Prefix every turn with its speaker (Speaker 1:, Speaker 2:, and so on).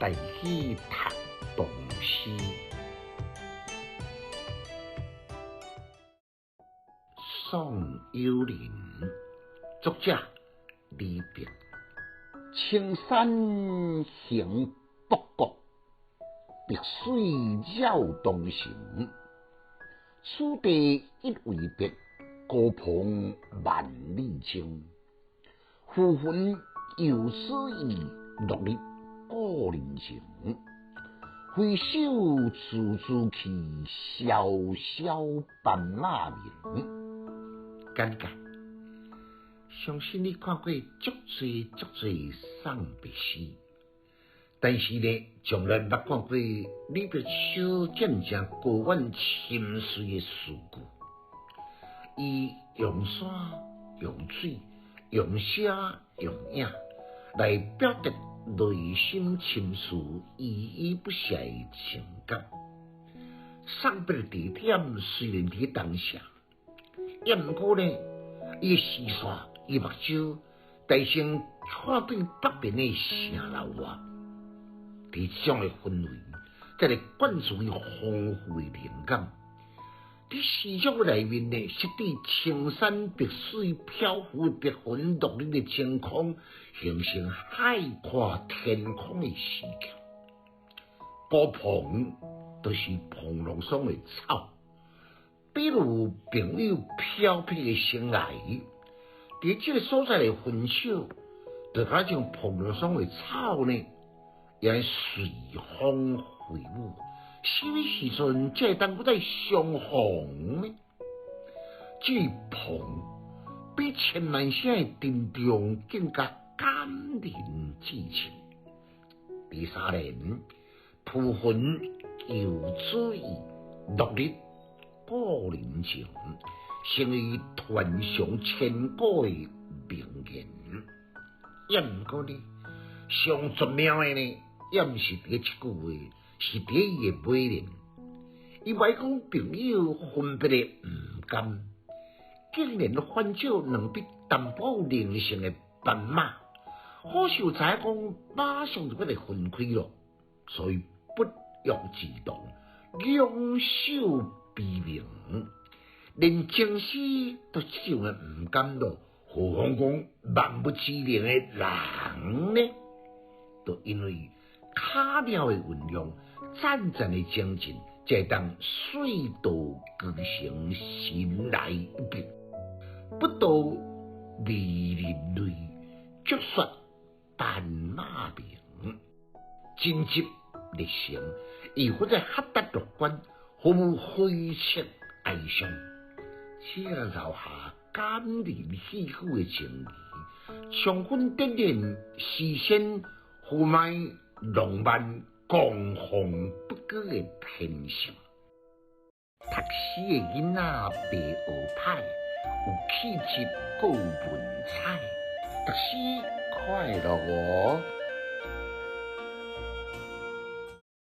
Speaker 1: 大喜讀唐詩。送友人，作者李白。青山行北國，白水繞東城。此地一為別，高朋萬里征。浮雲遊子意，落日故人情。回首處處去，蕭蕭斑馬鳴。簡介：相信你看過足濟足濟送別詩，但是呢，從來毋捌看過李白手劍正高遠深邃的詩句。伊用山、用水、用聲、用影來表達內心深處依依不捨的情感。送別的地點雖然佇東城，抑毋過呢，伊的視線、伊目睭，大聲看對北邊的城樓外，佇這種的氛圍，才會灌注伊豐富的靈感。佇詩作內面呢，設置青山白水飄浮的白雲落日的晴空，形成海闊天空的視覺。孤蓬就是蓬萊上的草，比如朋友飄撇的生涯，佇這个所在的分手，就敢若像蓬萊上的草呢，會隨風飛舞。啥物時陣才會當閣再相逢呢？這個蓬比千萬聲的珍重更加感人至深。第三聯，浮雲遊子意，落日故人情，成為傳頌千古的名言。抑毋過呢，上絕妙的呢，抑毋是佇這句話。是佇伊的尾聯，伊袂講朋友分別的毋甘，竟然翻照兩匹淡薄靈性的斑馬，好像知影講馬上就欲來分開囉，所以不約而同，仰首悲鳴，連情詩都這樣的毋甘囉，何況講萬物之靈的人呢？都因為巧妙的運用，讚讚的精進，才會當水到渠成，神來一筆，不到離人淚，足說斑馬鳴，真實歷程，伊或者合達樂觀，毫無灰色哀傷，這留下感人肺腑的情誼，充分展現詩仙豪邁浪漫、狂放不羈的天性。讀書的囡仔袂學歹，有氣質閣有文采，讀書快樂哦。